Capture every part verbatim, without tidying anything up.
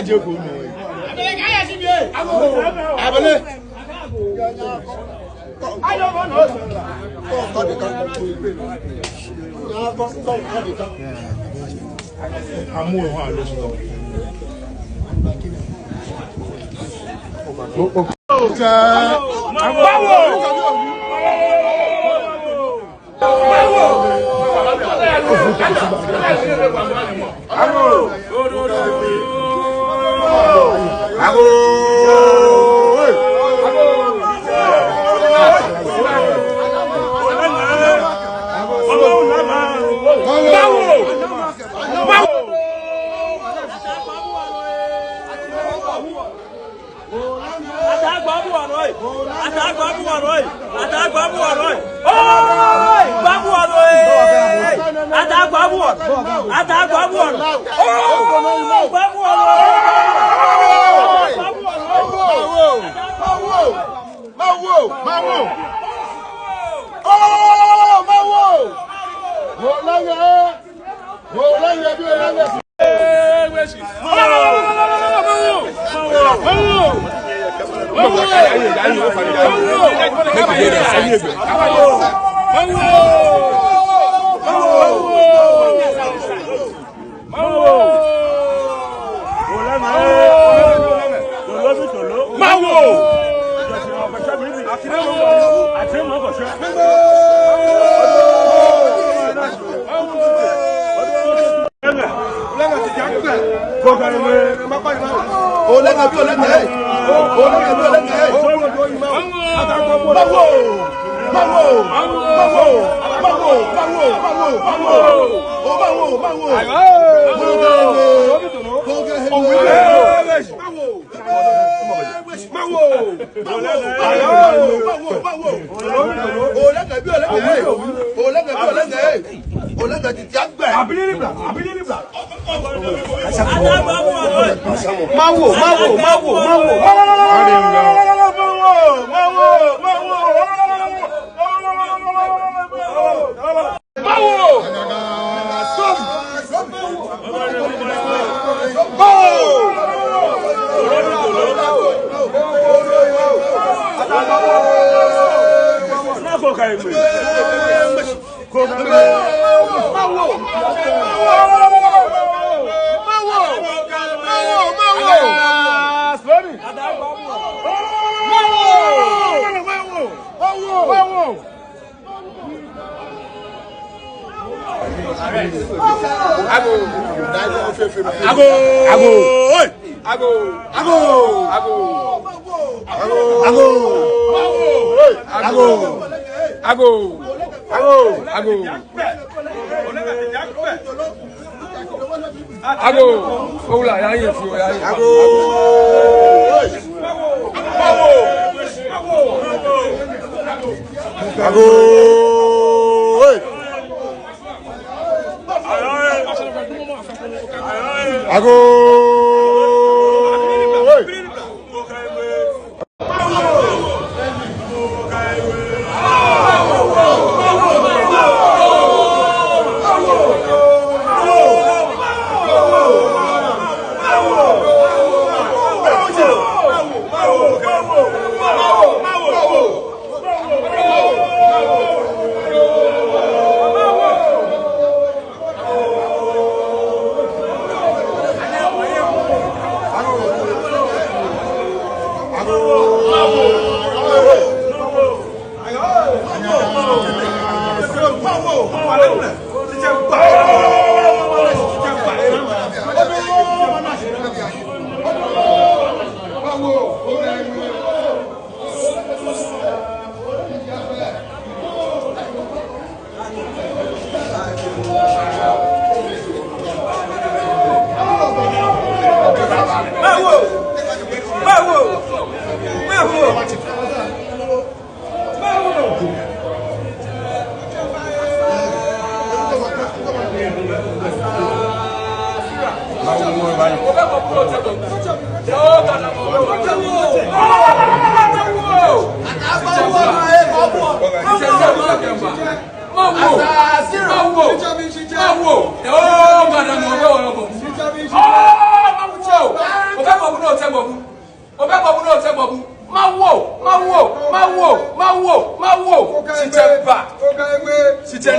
Aje ko nɔ. Abele. Amu ehɔ alo sɔ. Ataa gbaa bu wɔ nɔ ee! Ataa gbaa bu wɔ nɔ ee! Ataa gbaa bu wɔ nɔ ee! Oi! Gbaa bu wɔ nɔ ee! Ataa gbaa bu wɔ nɔ! Ataa gbaa bu wɔ nɔ! Oi! Gbaa bu wɔ nɔ ee! Gbaa bu wɔ nɔ ee! Mawo! Mawo! Mawo! Oo, mawo! Wo lɛ ŋɛ! Wo lɛ ŋɛ bi, wo lɛ ŋɛ bi. Mawo! Ole ŋɛ bi, ole ŋɛ ee. Ole ŋɛ bi, ole ŋɛ ee. Mawo! Mawo! Mawo! Mawo! Mawo! Mawo! Mawo! Mawo! Mawo! Mawo! Mawo! Ole ŋɛ bi, ole ŋɛ ee. Ole ŋɛ bi, ole ŋɛ ee. Ole ŋɛ titi agbɛ. Abilili bla, abilili bla. Mawo, mawo, mawo, mawo, mawo. Mawo! Agoo! Agoo! Agoo! Agoo! Agoo! Agoo! Agoo! Agoo! Agoo! Owula, ya ye fi o, ya ye. Agoo! Agoo! Agoo! Mawo! Mawo! Obɛ bɔ bu ni otɛ bɔ bu. Obɛ bɔ bu ni otɛ bɔ bu. Mawo! Mawo! Mawo! Mawo! Mawo! Shitsɛ ba. Shitsɛ.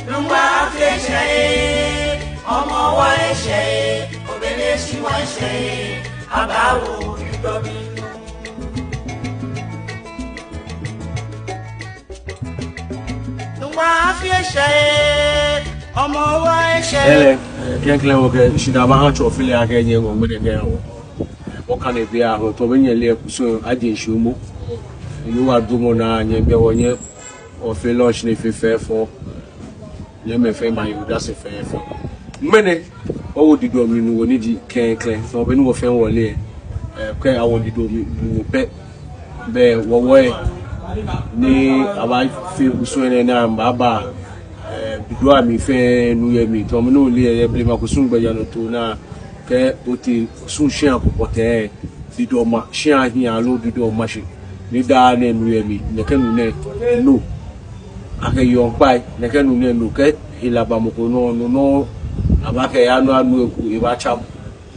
Nuŋua afi eshɛ ee, Hɔmɔwɔ eshɛ ee, Obeleshi wa eshɛ ee, abaawo Dɔmi nu. Nuŋua afi eshɛ ee, Hɔmɔwɔ eshɛ ee. Ele, eh, klɛŋklɛŋ wɔkɛ shidaa baha tsɔfilɛ akɛ nyɛ ŋɔ ŋmɛnɛ kɛ wɔ. Wɔkane biɛ aho, tɔ be nyɛle ekusum aje shi momo. Ni wɔdamɔ naa nyɛbiɛ wɔ nyɛ, wɔfee launch nɛɛ fɛfɛɛfɛo. Nyɛmɛi fɛɛ maye odase fɛfɛɛfɛo. Ŋmɛnɛ, wɔwo Didɔmi nuwo ni ji klɛŋklɛŋ. Tɔ be ni wɔfɛɛ wɔle, eh, kɛ awo Didɔmi nuwo pɛ, bɛ wɔwo ee. Ni abaafee kusum nɛɛ ni abaaba, eh, Didɔmi fɛɛ nu yɛ mli. Tɔ be ni ole yɛ blema kusum gbɛjianɔtoo naa. Kɛ otee kusum shia ko kpɔtɛɛ, Didɔma shia hiɛ aloo Didɔma shi. Ni daa nɛɛ nu yɛ mli, nɛkɛ nu nɛɛ, no. Akɛ yɔɔ kpai, nɛkɛ nu nɛɛ, no. Kɛ hela ba mɔ ko nɔ, no nɔ. Abaakɛɛ anu anu eku, ebaatsa mɔ.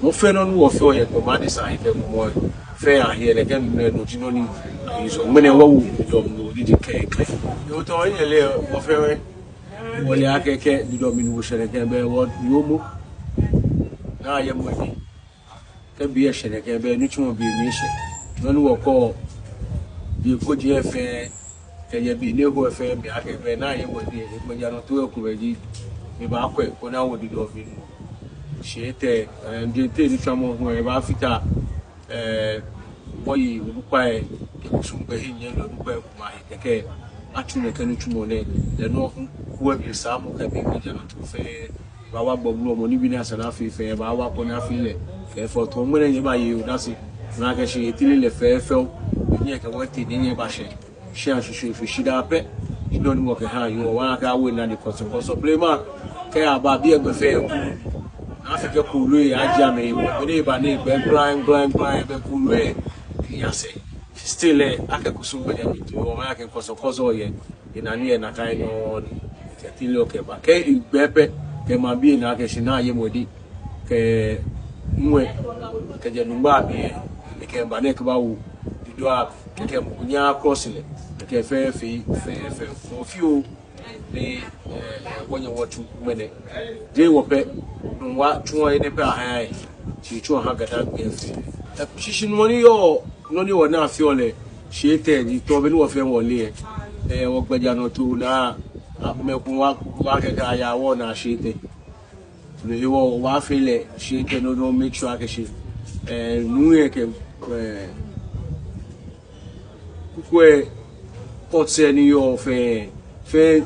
Nɔ fɛɛ nɔ ni wɔfeɔ yɛ gbɔmɔ adesa he fɛɛ gbɔmɔ fɛɛ ahe, nɛkɛ nu nɛɛ, no ji nɔ ni ahi so. Ŋmɛnɛ wɔwo Didɔmi nuwo ni ji klɛŋklɛŋ. Yoo, tɔ, nyɛle, wɔfɛɛ wɔle akɛ kɛ Didɔmi nuwo shɛ nɛkɛ, bɛ wɔyɔɔ momo. Naa yɛ mɔ ni. Kɛ be eshɛ nɛkɛ, bɛ nitsumɔ be mli eshɛ. Nɔ ni wɔkɔ, be ko ji efee, kɛjɛ be ni eho efee, be akɛ bɛ naa yɛ wɔ ni, egbɛjianɔtoo ekomɛi ji, ebaakwɛ koni awo Didɔmi nu. Shi etɛ, eh, jeee tɛ nitsumɔ hu ebaafata, eh, wɔyi onukpai, ekusum gbɛhe nyɛ lɛ onukpai kuma he kɛkɛ, atsu nɛkɛ nitsumɔ nɛɛ, lɛ nɔ hu, wɔ bi sa mɔ kɛ be gbɛjianɔtoo fɛɛ, baawa gbɔmɔ mɔ ni bi na sa na fɛfɛo, baawa koni afee lɛ fɛfɛo. Tɔ ŋmɛnɛ nyɛbaye odase, nakai shi etee lɛ fɛfɛo, nyɛkɛ wɔ tee ni nyɛbashɛ. Shia shweshweeshwe shidaa pɛ, shi nɔ ni wɔkɛha yɔɔ, wɔkɛ awo naa ni kɔsɔkɔsɔ blema, kɛ aba biɛ gbɛ fɛɛ. Afee kɛ kooloi aja mɛi, beni eba ni egbɛ gblɛŋ, gblɛŋ, gblɛŋ, bɛ kooloi yasɛɛ. Still, eh, akɛ kusum gbɛjianɔtoo, wɔmaŋ akɛ kɔsɔkɔsɔ yɛ. Ena ni ena kai nɔ ni. Kɛ tili okɛba. Kɛ egbɛ pɛ, kɛ mabi ena akɛ shi naa yɛ mɔ ni. Kɛ ŋwɛi, kɛjɛ Nuŋua bii, ekɛba ni ekɛbawo Didɔ bii, kɛkɛ mɔ ko nyɛɛɛ across lɛ, kɛkɛ fɛɛ fɛɛ, fɛɛ fɛɛ, mɔ fioo, ni, eh, wɔnyɛ wɔtsu ŋmɛnɛ. Jeee wɔ pɛ, Nuŋua tsuɔ enɛ pɛ ahaa yɛ, shi etsuɔ ehaa Ga-Dangme fɛɛ. Eh, shishinumɔ ni yɔɔ, nɔ ni wɔnaa fioo lɛ, shi etɛ ni tɔ be ni wɔfɛɛ wɔle yɛ. Eh, wɔgbɛjianɔtoo naa, ah, mɛi komɛi wa, wa kɛkɛ aya wɔnaa shi etɛ. Ni hewɔ wɔfee lɛ shi etɛ nɔ nɔ make sure akɛ shi, eh, nuu yɛ kɛ, eh, kukwɛi, pots ni yɔɔ fɛɛ, fɛɛ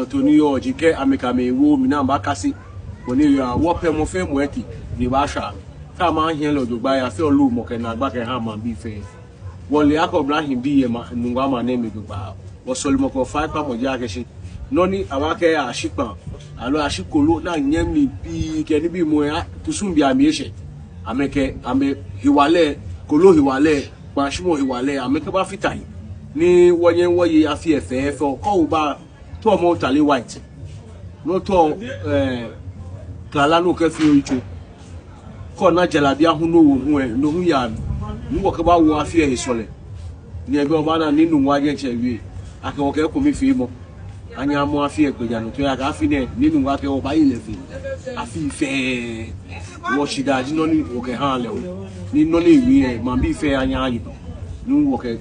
Gbɛjianɔtoo ni yɔɔ ji akɛ amɛkɛ amɛhe awo mli ni amɛbakase. Bɔ ni yɔɔ, wɔpɛ mɔ fɛɛ mɔ etee ni ebaashwa. Kɛ amɛhiɛ lɛ jogbaŋŋ, afeɔ lumɔ kɛ naagba kɛhaa maŋbii fɛɛ. Wɔle akɛ oblahii bii yɛ maŋ, Nungua maŋ nɛɛ mli jogbaŋŋ. Wɔsɔlemɔ kɛ wɔfaikpamɔ ji akɛ shi nɔ ni abaakɛɛ ashi kpaa, aloo ashi kolo, ni anyɛmimɛi bii kɛ nibii mɔ ya, kusum bii amli eshɛ. Amɛkɛ amɛhewalɛ, kolo hewalɛ, kpaashimɔ hewalɛ, amɛkɛbafata he. Ni wɔnyɛ wɔye afi lɛ fɛfɛɛfɛo. Kɛ oba tao mɔ tale white, ni otao, eh, klala ni okɛfee oyitso. Kɛ ona jalabia hu ni owo hu lɛ, no hu yaa mli. Ni wɔkɛbaawo afi lɛ he sɔlemɔ. Ni egbɛ obaana ni Nungua jɛ tsɛ wie akɛ wɔkɛ ekomefeemɔ anyɛ amɔ afi lɛ gbɛjianɔtoo, ejaakɛ afi nɛɛ ni Nungua kɛɛ wɔbaaye lɛ fɛɛ, afi fɛɛ wɔshidaa ji nɔ ni wɔkɛhaa lɛ oo. Ni nɔ ni ewie lɛ, maŋbii fɛɛ anyɛ aye. Ni wɔkɛ,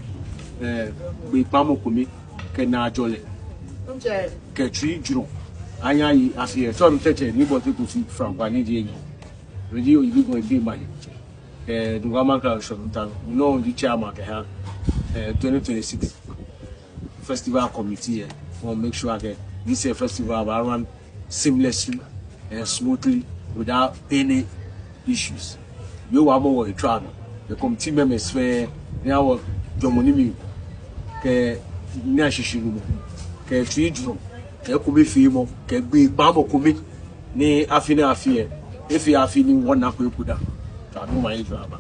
eh, gbee kpaŋmɔ kome kɛ naajɔlɛ kɛ tsuijurɔ anyɛ aye afi lɛ. Tsɔɔ mi tsɛtsɛ ni bɔ te ko fi Frankwa ni ji enyi. Ni ji oyibi gɔŋ ebe ma yi. Eh, Nungua Maŋkralo Shɔŋ Ntan, no ji chairman kɛha, eh, twenty twenty-six festival committee lɛ. Wɔ make sure akɛ this year festival baa run seamlessly and smoothly without any issues. Yehowa amɔ wɔ he trial nɔ. The committee members fɛɛ, ni awo jɔɔmɔ ni mli kɛ ni ashishinumɔ kɛ tsuijurɔ kɛ ekomefeemɔ kɛ gbee kpaŋmɔ kome, ni afi nɛɛ afi lɛ efee afi ni wɔnako eko da. Tswa ni omanye aba.